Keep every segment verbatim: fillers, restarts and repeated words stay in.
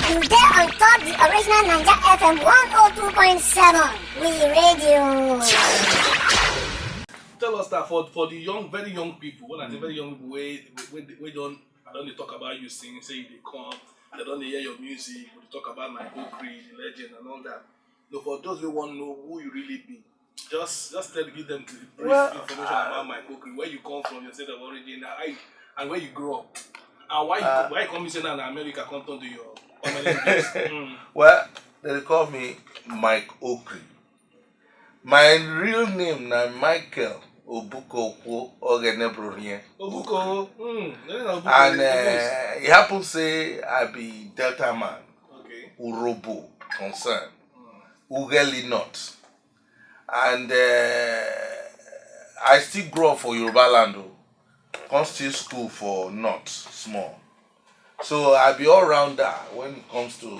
You dey on top the original Naija F M one oh two point seven. We radio. Tell us that for for the young, very young people, when I say very young people, wey wey wey don I don dey talk about you since, say you dey come, I don dey hear your music, we dey talk about Mike Okri, the legend, and all that. So for those wey wan know who you really be, just just tell give them the brief Well, information about Mike Okri, where you come from, your state of origin, and how you, and where you grow up, and why you Uh, why you come say na America come turn to your permanent base. Mm. Well, they dey call me Mike Okri. My real name na Michael Obukokwo Ogenebrorie. Obuko, mm, no, no, Obuko, And Obuko. Uh, it happens say I be Delta man, Okay. Urobo concern, Ughelli North. And uh, I still grow up for Yoruba land, o. Come still school for North small. So I be all rounder when it comes to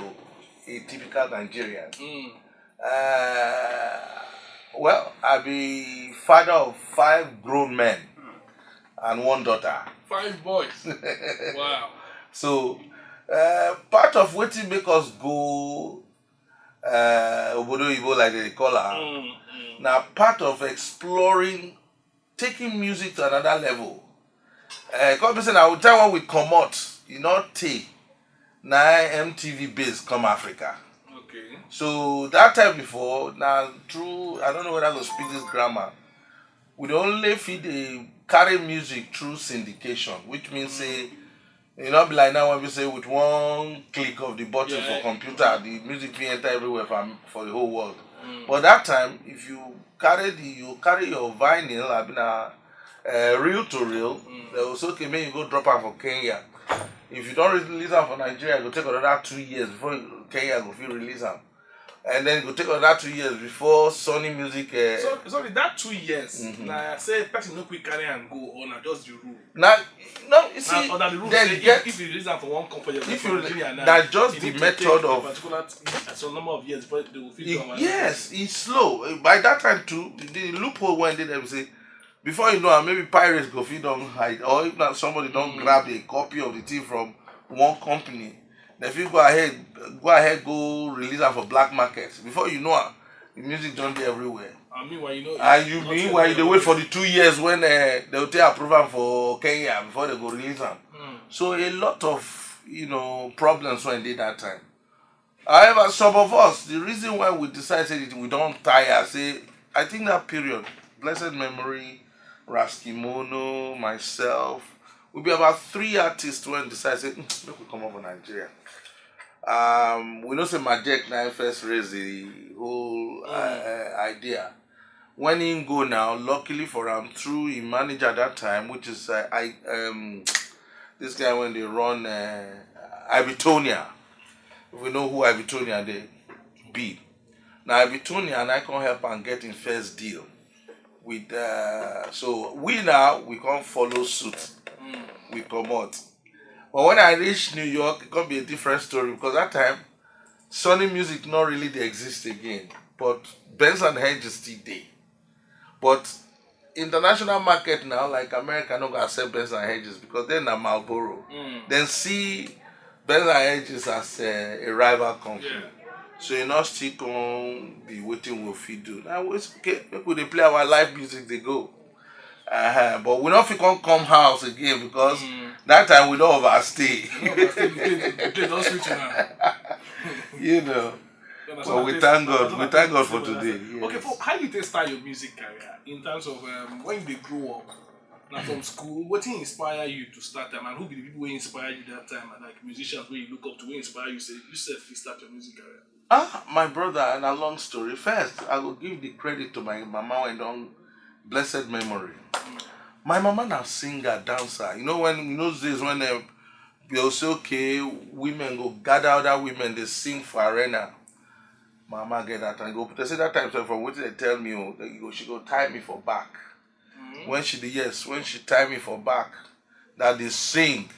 a typical Nigerian. Mm. Uh, well, I be father of five grown men and one daughter. Five boys. Wow. So uh, part of wetin make us go uh, obodo oyibo, like they call am, Mm, mm. na part of exploring, taking music to another level. Uh, come be say na the time when we comot, e no tey, na M T V base come Africa. Okay. So that time before, na through, I don't know whether I go speak this grammar, we dey only fit dey carry music through syndication, which means say e no be like now when we say with one click of the button Yeah. for computer, the music fit enter everywhere for, for the whole world. Mm. But that time, if you carry the you carry your vinyl, I mean, uh, uh, reel to reel, Mm. they will say, "Okay, make you go drop am for Kenya." If you don release am for Nigeria, e go take another two years before Kenya go fit release am, and then e go take another two years before Sony Music. Uh, So, sorry, that two years, Mhm. na say person no quick carry and go, or na just the rule? na no, you see, Na under the rule then say you get if, if you release am for one company, if for you- Nigeria now, na just you the need to take method a of- particular t- a some number of years before they will fit It- do am. Yes, it's slow. By that time too, the loophole when they dem say, before you know, am, maybe pirates go fit don hide, or if not somebody don Mm. grab a copy of the thing from one company, they fit go ahead, go ahead, go release am for black market. Before you know, am, the music don dey everywhere. And meanwhile, you know, And you not meanwhile you dey wait for the two years when uh, they will take approve am for Kenya before they go release am. Mm. So a lot of you know problems when dey that time. However, some of us, the reason why we decide say we don tire, say I think that period, blessed memory, Raskimono, myself, we be about three artists when decide say, "Hmm, make we come over Nigeria." Um, we know say Majek na first raise the whole uh, uh, idea. When he go now, luckily for him, through him manager that time, which is uh, I um this guy when they run uh, Ibitonia. If we know who Ibitonia they be, now Ibitonia and I can help and get him first deal with. Uh, so we now we can't follow suit. We come out. But when I reach New York, it can be a different story because that time Sony Music not really they exist again, but Benz and Hedges still dey. But international market now, like America, no go accept Benz and Hedges because then na Marlboro. Mm. Then see Benz and Hedges as a, a rival company. Yeah. So you not still can be waiting we fit do. Now it's okay. Make we dey play our live music, they go. Uh-huh. But we not fit come come house again because Mm. that time we don't overstay. No, but still, the place- the place don sweet you now. you know. You understand? But we Place- thank God. that's We what thank I God say for for today. that. Yes. Okay, for how you take start your music career in terms of um, when you dey grow up, now from school, what thing inspire you to start them, and who be the people who inspire you that time, and like musicians where you look up to, who inspire you, say you self you start your music career? Ah, my brother, and a long story. First, I will give the credit to my mama when don blessed memory. My mama na singer, dancer. You know when in those days when uh, they will say okay, women go gather other women, they sing for arena. Mama get that and go. They say that time so from what they tell me, oh, they go she go tie me for back. When she dey yes, when she tie me for back, that they sing.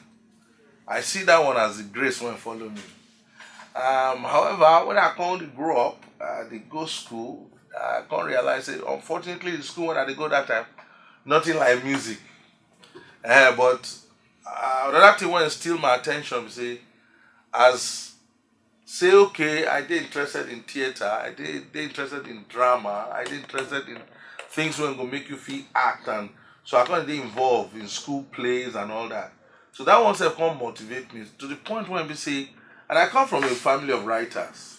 I see that one as the grace when follow me. Um, however, when I come to grow up, I dey go school, I come realize say unfortunately the school when I dey go that time, nothing like music. Eh, but uh, another thing when steal my attention be say as say, okay, I dey interested in theatre, I dey dey interested in drama, I dey interested in things wey go make you fit act, and so I come dey involved in school plays and all that. So that one sef come motivate me to the point wey be say, and I come from a family of writers.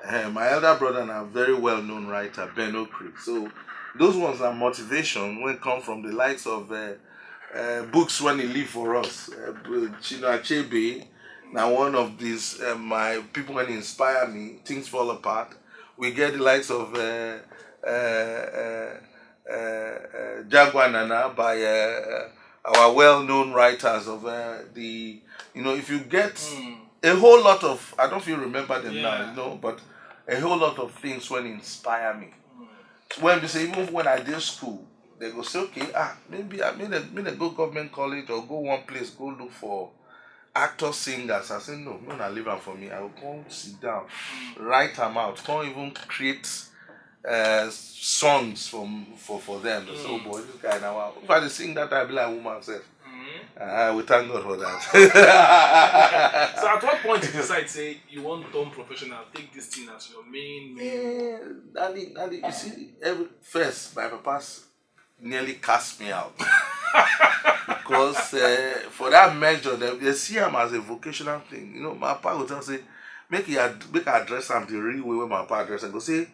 Eh, my elder brother na very well known writer, Ben Okri. So those ones are motivation wey come from the likes of uh, uh, books when he leave for us. Uh, Chinua Achebe na one of these uh, my people when inspire me. Things fall apart. We get the likes of uh, uh, uh, uh, uh, Jaguar Nana by uh, uh, our well-known writers of uh, the, you know, if you get a whole lot of, I don't even remember them now, Yeah. You know, but a whole lot of things when inspire me. When they say, even when I did school, they go say, okay, ah, maybe I mean, I mean, I go government college or go one place, go look for actors, singers. I say, no, no, na leave am for me. I will come sit down, write am out, come even create uh, songs for for for them. They say, oh boy, this guy now. If I dey sing that, I be like woman self. Uh, we thank God for that. So at what point you decide say you want turn professional, take this thing as your main main? Yeah, daddy, daddy, you see, every first my papa's nearly cast me out because uh, for that measure they, they see am as a vocational thing. You know, my papa go tell say make he ad- make I address am the real way wey my papa address am. Go say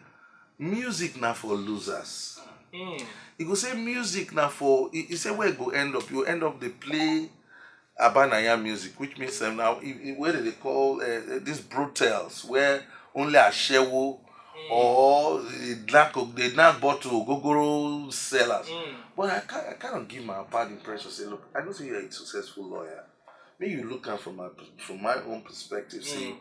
music na for losers. Mm. He go say music na for he, he say where e go end up, you end up dey play abanaya music, which means um, now e- e- where they dey call uh, these brothels where only ashewo or they knack they knack bottle gogoro sellers. Mm. But I kind I kind of give my bad impression. Say, look, I know say you're a successful lawyer. Make you look am from my from my own perspective. Say,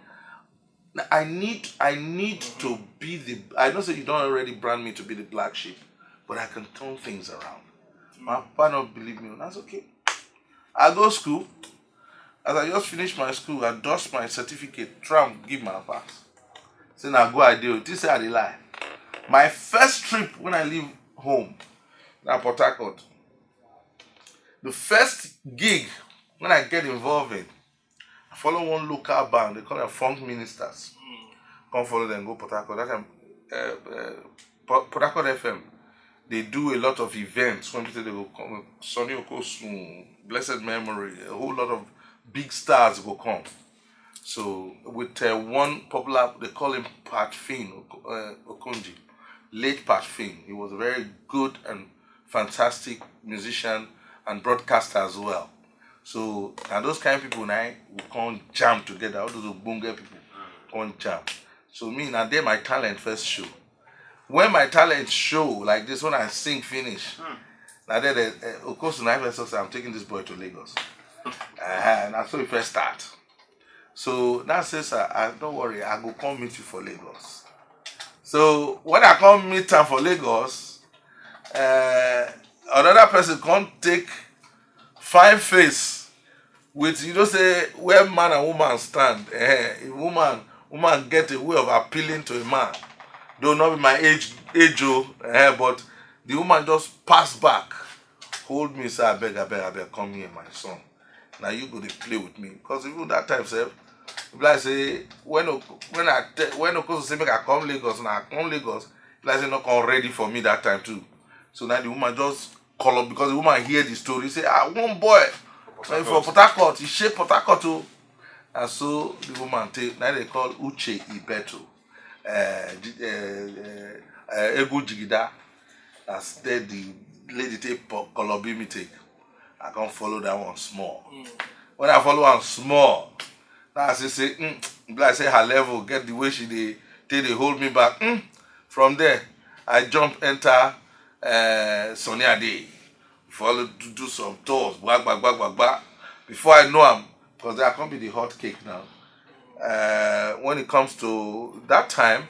now, I need I need to be the. I know say you don't already brand me to be the black sheep, but I can turn things around. My papa not believe me. That's okay. I go school. As I just finish my school, I dust my certificate, tram give my pass. Say na go I do. This say I dey lie. My first trip when I leave home, na Port Harcourt. The first gig when I get involved in, I follow one local band. They call them Funk Ministers. Come follow them go Port Harcourt. That time, uh, uh, Port Harcourt F M, they do a lot of events. When people they go come, Sonny Okosun, blessed memory, a whole lot of big stars go come. So with uh, one popular, they call him Pat Finn uh, Okonji, late Pat Finn. He was a very good and fantastic musician and broadcaster as well. So now those kind of people now we come jam together. All those ogbonge people come jam. So me now there my talent first show. When my talent show like this, when I sing finish, now there the uh, Okosu na first say I'm taking this boy to Lagos. Uh, and that's so we first start. So now say sir, I don't worry, I go come meet you for Lagos. So when I come meet am for Lagos, uh, another person come take fine face with you know say where man and woman stand. Eh, woman woman get a way of appealing to a man, though not be my age age o, eh, but the woman just pass back, hold me say abeg abeg abeg come here my son, na you go dey play with me because even that time sef be like say when when I when Okoso say make I come Lagos na I come Lagos, be like say no come ready for me that time too. So now the woman just call up because the woman hear the story say ah one boy for Port Harcourt he shake Port Harcourt o. And so the woman take now they call Uche Ibeto, uh, uh, uh, Egu Jigida. As then the lady take call up me take. I can't follow that one small. When I follow one small, now I say say mm, be like say her level get the way she dey take dey hold me back. Mm. From there, I jump enter uh, Sunny Ade. Follow to do some tours, blah blah blah blah blah. Before I know am, because I can't be the hot cake now. Uh, when it comes to that time,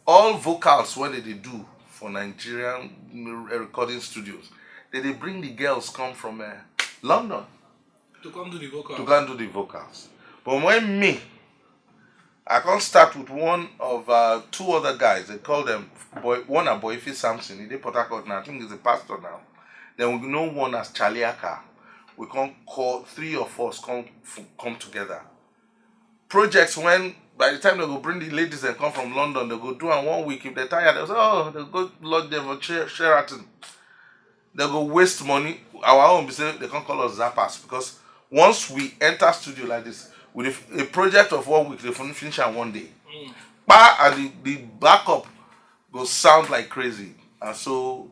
all vocals when they dey do for Nigerian recording studios, they dey bring the girls come from uh, London To come do the vocal. to go and do the vocals. But when me, I come start with one of uh, two other guys. They call them boy. One na Boyfi Samson. He dey Port Harcourt now. I think he's a pastor now. Then we know one as Charlie Aka. We come call three of us come f- come together. Projects when by the time they go bring the ladies and come from London, they go do am one week. If they tired, they say, "Oh, they go lodge them for Sheraton." They go waste money. Our own be say they come call us zappers, because once we enter studio like this, with a, a project of one week, they finish am one day. Mm. Pa, and the, the backup go sound like crazy. And so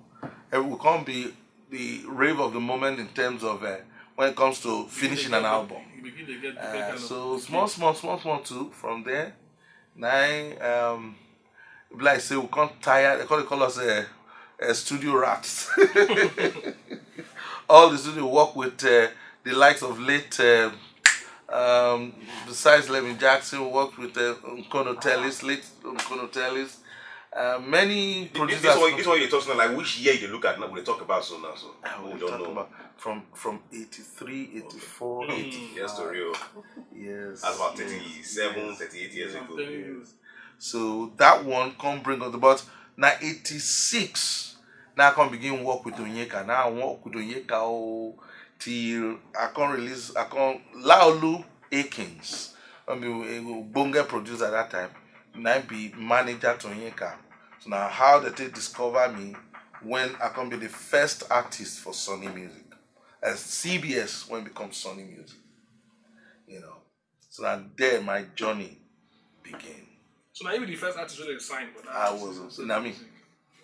eh, we can't be the rave of the moment in terms of uh, when it comes to finishing an album. Uh, so small, small, small, small too. From there, nine. Um, like say we can't tire. They call, they call us uh, uh, studio rats. All the studio work with uh, the likes of late. Uh, um, besides Levin Jackson, we worked with uh, Nkono Tellis, late Nkono Tellis. Uh, many producers. This, this one, this one you're talking like which year you look at now? We talk about so now, so I will talk about from from eighty-three, eighty-four, okay. Eighty-five. Yes, to real. Yes. That's about thirty-seven, yes, thirty-eight years ago. So that one come bring us about now eighty-six. Now I come begin work with Onyeka. Now I work with Onyeka oh, till I come release, I come Laolu Akins. I mean, a bonga producer at that time. Now I be manager to Onyeka. So now how did they discover me when I come be the first artist for Sony Music? As C B S when become Sony Music. You know. So that there my journey began. So now you be the first artist wey dem sign for that. I was, so na me.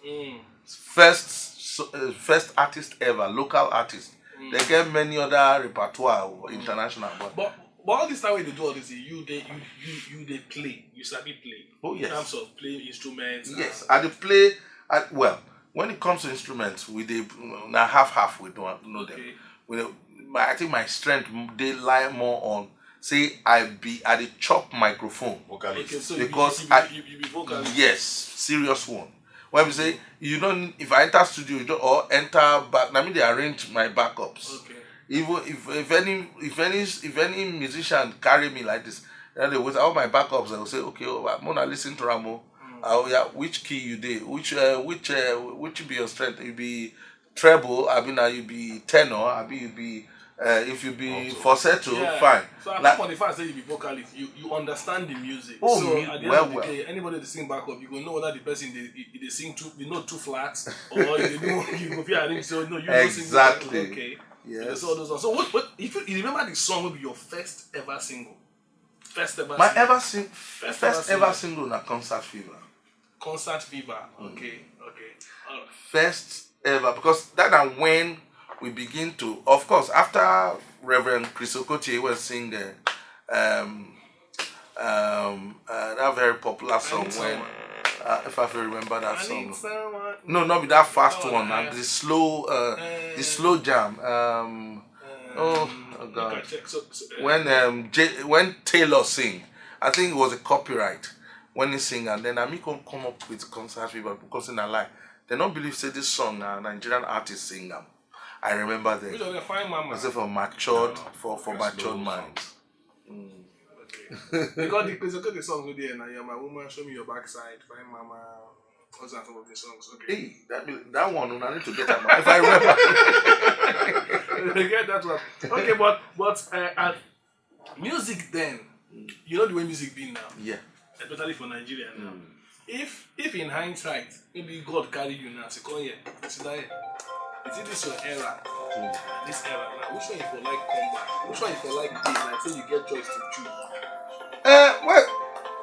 Mm. First, so, uh, first artist ever, local artist. Mm. They get many other repertoire or international, but but but all this time wey you dey do all this thing, you dey you you you dey play, you sabi play. Oh yes. In terms of playing instruments. Yes, and I dey play. I, well, when it comes to instruments, we dey na half half we don't know them. Okay. We dey, my, I think my strength dey lie more on say I be I dey chop microphone. Vocalist. Okay, so because you, you, I you, you be vocalist. Yes, serious one. When we say you don't, if I enter studio, you don't or enter back. Let me dey arrange my backups. Okay. Even if if any if any if any musician carry me like this, then they will all my backups. They will say, okay, oh, Mona, listen to Ramo. Mm. Oh yeah, which key you dey? Which uh, which uh, which be your strength? You be treble, I mean, uh, you be tenor, I mean, you be uh, if you be falsetto, yeah. Fine. So apart like, from the fact that you be vocalist, you, you understand the music. Oh, so me, at the well, end of the well. Day, anybody that sing back up, you go know whether the person they, they sing two, they know two flats or you know you go be arranged. So no, you exactly. Know sing okay. Yes. So, all those ones. So what, what if you, you remember the song will be your first ever single? First ever. My single. Ever sing first, first ever single na Concert Fever. Concert Fever. Mm. Okay, okay. All right. First ever, because that na when we begin to, of course, after Reverend Chris Okotie was sing the um um uh, that very popular song when uh, if I can remember that song. No, not be that fast oh, one. Uh, and the slow uh, uh, the slow jam. Um, Oh, oh God. So, so, uh, when um J- when Taylor sing, I think it was a copyright when he sing, and then Ami come come up with Concert Fever because in a lie, they don't believe say this song na Nigerian artist sing am. I remember them. Which one? Fine Mama. I say for matured for for matured minds. Mm. Okay. Because the because the song with there now, you're my woman, show me your backside, fine mama. Those are some of the songs. Okay. Hey, that be, that one I need to get that one. If I remember. Get that one. Okay, but but uh, uh, music then, you know the way music been now. Yeah. Especially for Nigeria now. Mm. If if in hindsight, maybe God carry you now, say come here, sit down here. You see this your era, mm. This era now. Which one you for like come back? Which one you for like be? Like say you get choice to choose. Uh, well,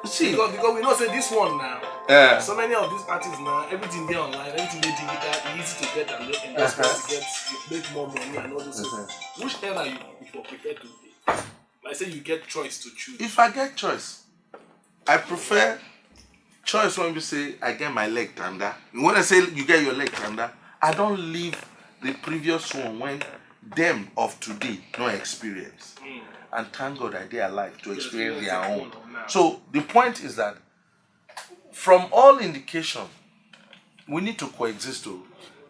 see. Because, because we know say this one now. Yeah. So many of these artists now, everything they online, everything they digital, e easy to get and make investment, uh-huh. To get make more money and all those things. Uh-huh. Which era you you for prefer to be? Like say you get choice to choose. If I get choice, I prefer choice when we say I get my leg tanda. When I say you get your leg tanda, I don't leave the previous one when them of today no experience. Mm. And thank God I dey alive to experience their own. So the point is that from all indication, we need to coexist o.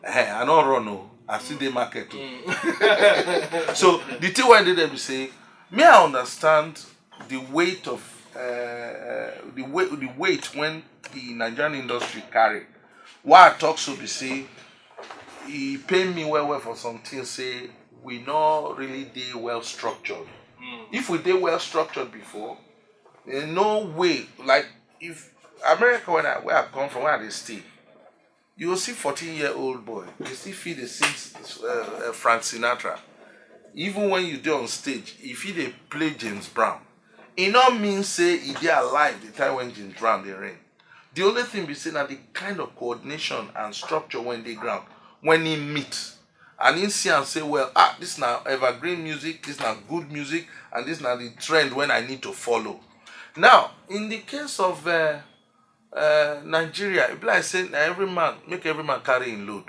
Eh, I no run o. I still dey market o. Mm. So the thing wey I dey there be say, me I understand the weight of uh, the weight the weight when the Nigerian industry carry. Why I talk so be say e pain me well well for some things say we no really dey well structured. Mm. If we dey well structured before, There's no way. Like, if America, when I, where I come from, where I dey stay, you go see fourteen year old boy, you still feel the same uh, uh, Frank Sinatra. Even when you dey on stage, if he dey play James Brown, e no mean say e dey alive the time when James Brown dey reign. The only thing be say na the kind of coordination and structure wey dey ground when e meet, and he see am say, well, ah, this na evergreen music, this na good music, and this na the trend wey I need to follow. Now, in the case of uh, uh, Nigeria, e be like say na every man, make every man carry him load,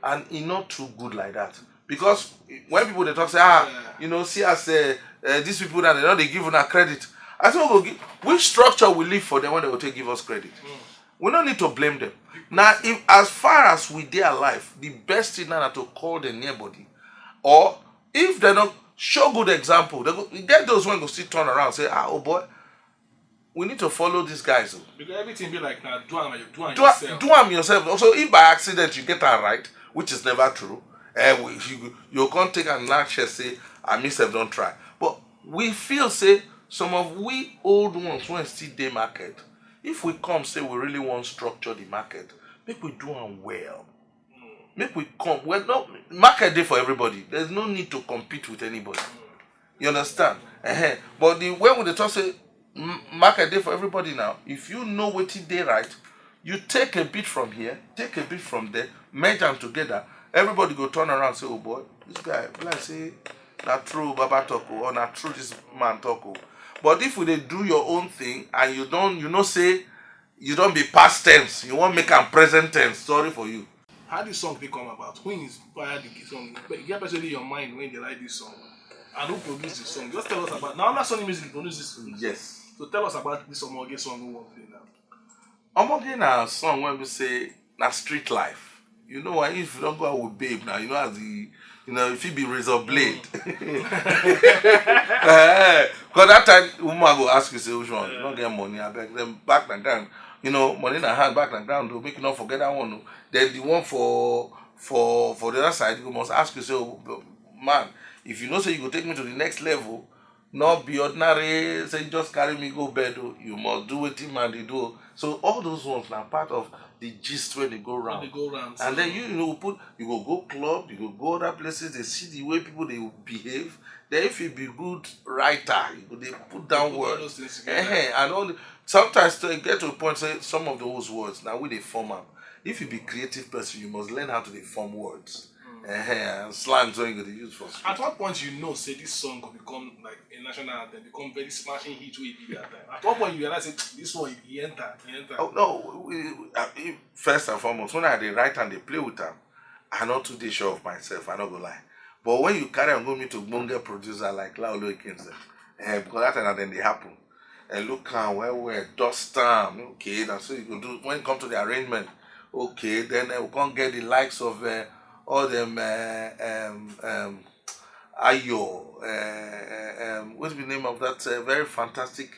and e not too good like that, because when people dey talk say, ah, you know, see as uh, uh, these people now, they no dey give una credit. I say, we go give, which structure we leave for them when they go take give us credit? We no need to blame them. Now, if as far as we dey alive, the best thing now na to call the near body, or if they no show good example, they go, e get those wey go still turn around say, ah, oh boy, we need to follow these guys o. Because everything be like now, do am, do am do, yourself. Do am yourself. Also, if by accident you get am right, which is never true, eh, we, you, you can't take an action say, I myself don't try. But we feel say some of we old ones when still dey market, if we come say we really want structure the market, make we do am well. Make we come. Well, no, market dey for everybody. There's no need to compete with anybody. You understand? Uh-huh. But the way we dey talk say m- market dey for everybody now. If you know wetin dey right, you take a bit from here, take a bit from there, merge am together. Everybody go turn around say, oh boy, this guy be like say na true Baba talk o, or na true this man talk o. But if you dey do your own thing and you don, you know say you don be past tense, you wan make am present tense, sorry for you. How this song dey come about? Who inspire the song? But you get person in your mind when they write this song, and who produced the song? Just tell us about. Now, that Sony Music produce this song. Yes. So tell us about this Omoge song we wan play now. Omoge na song wey be say na street life. You know why? If you don go out with babe now, you know as the, you know, if you be razor blade. Eh, because that time woman go ask you say, which one? You no get money, I beg them back na ground. You know, money na hand, back na ground, do make you not forget that one o. Then the one for for for the other side, you must ask you say, oh, man, if you know say you go take me to the next level, not be ordinary say you just carry me go bed o, you must do wetin man dey do o. So all those ones na part of the gist wey dey go round. They go round. And then you, you know, put, you go go club, you go go other places, they see the way people dey behave. Then if you be good writer, you go dey put down Put all words. Those things together. Ehen, and all the, sometimes to get to a point say some of those words now we dey form am. If you be creative person, you must learn how to dey form words. Ehen, and slangs wey you go dey use for street. At what point you know say this song go become like a national anthem, become very smashing hit wey e be that time? At what point you realize say this one e enter, e enter? Oh, no, we, we, uh, if- first and foremost, when I dey write and dey play with am, I no too dey sure of myself, I no go lie. But when you carry am go meet ogbonge producer like Laolu Akinze, eh, because that time na dem dey happen. And look am well well, dust am. Okay, na so you go do when it come to the arrangement. Okay, then uh, we come get the likes of uh, all them uh, um, um, Ayo, uh, um, what's the name of that uh, very fantastic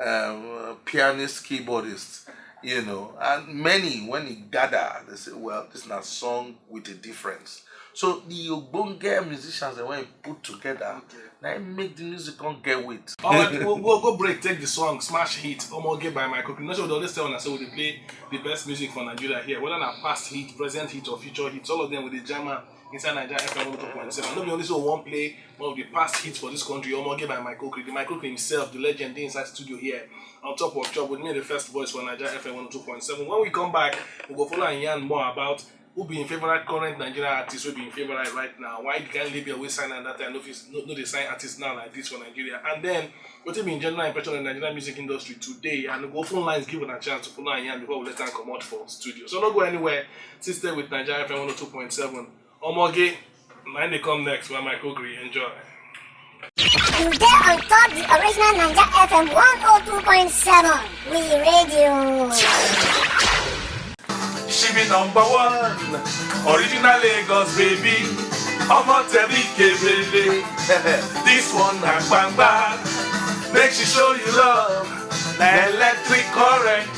um, pianist, keyboardist, you know, and many when he gather, they say, well, this is a song with a difference. So the ogbonge musicians that when put together, Okay. Now it make the music come get weight. All right, we'll, we'll go break, take the song, smash hit, Omoge by Michael Green. Not sure we always tell una say we dey play the best music for Nigeria here. Whether na past hit, present hit, or future hits, all of them with the jam am inside Naija F M one oh two point seven. No be only so we wan play one of the past hits for this country, Omoge by Michael Green. The Michael Green himself, the legend, dey inside studio here on top of job with me, the first voice for Naija F M one oh two point seven. When we come back, we go follow and yarn more about who be im favourite current Nigerian artist wey be im favourite right now, why the kind label wey sign am that time no fit no no dey sign artist now like this for Nigeria, and then wetin be im general impression of the Nigerian music industry today, and we go open lines give una chance to follow am yarn before we let am comot for studio. So no go anywhere, still stay with Naija F M one oh two point seven. Omoge, na im dey come next by Michael Green. Enjoy. You dey on top the original Naija F M one oh two point seven. We radio. She be number one, original Lagos baby. Omo tell me kebele. This one na gbangba. Make she show you love. Na electric current.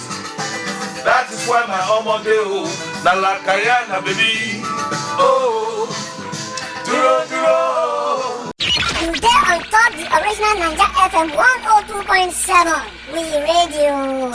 That is why my omo dey o. Na Lakayana baby. Oh, duro duro. You dey on top Original Naija F M one oh two point seven, we radio.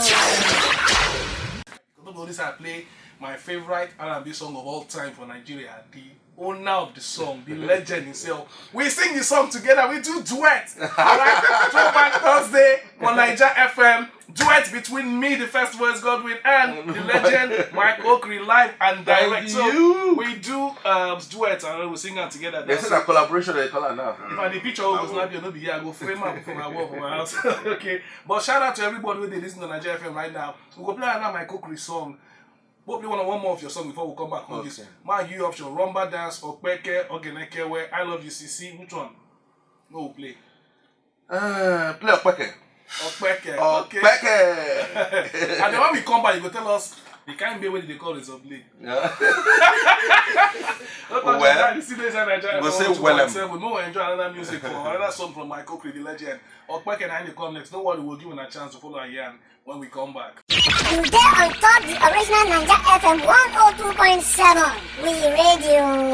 Not only say I play my favorite R and B song of all time for Nigeria, the owner of the song, the legend himself. We sing the song together, we do duet. Alright, Throwback Thursday on Naija F M. Duet between me, the first voice Godwin, and the legend Mike Okri, live and direct. So you. We do um, duet and we sing am together. They say that collaboration they call it now. If I the picture of Snap, you no be here. I go frame am for my wall for my house. Okay. But shout out to everybody who dey listen to Naija F M right now. We go play another Mike Okri song. We'll play one, one more of your song before we come back on this. Okay. My you option: Rumba Dance, Okpeke, Ogeneke, where I Love You C C. Which one? No, we play. Uh, play Okpeke. Okpeke. Okay. Okpeke. And then when we come back, you go tell us the kind way wey they call it play. Yeah. Don't Well, talk about the C D Naija we go say F M well, one oh two point seven. No, we enjoy another music for another song from Mike Okri, the legend. Okpeke na him dey come next. Don't worry, we'll give you a chance to follow Ayan when we come back. You dey on top the original Naija F M one oh two point seven, we radio.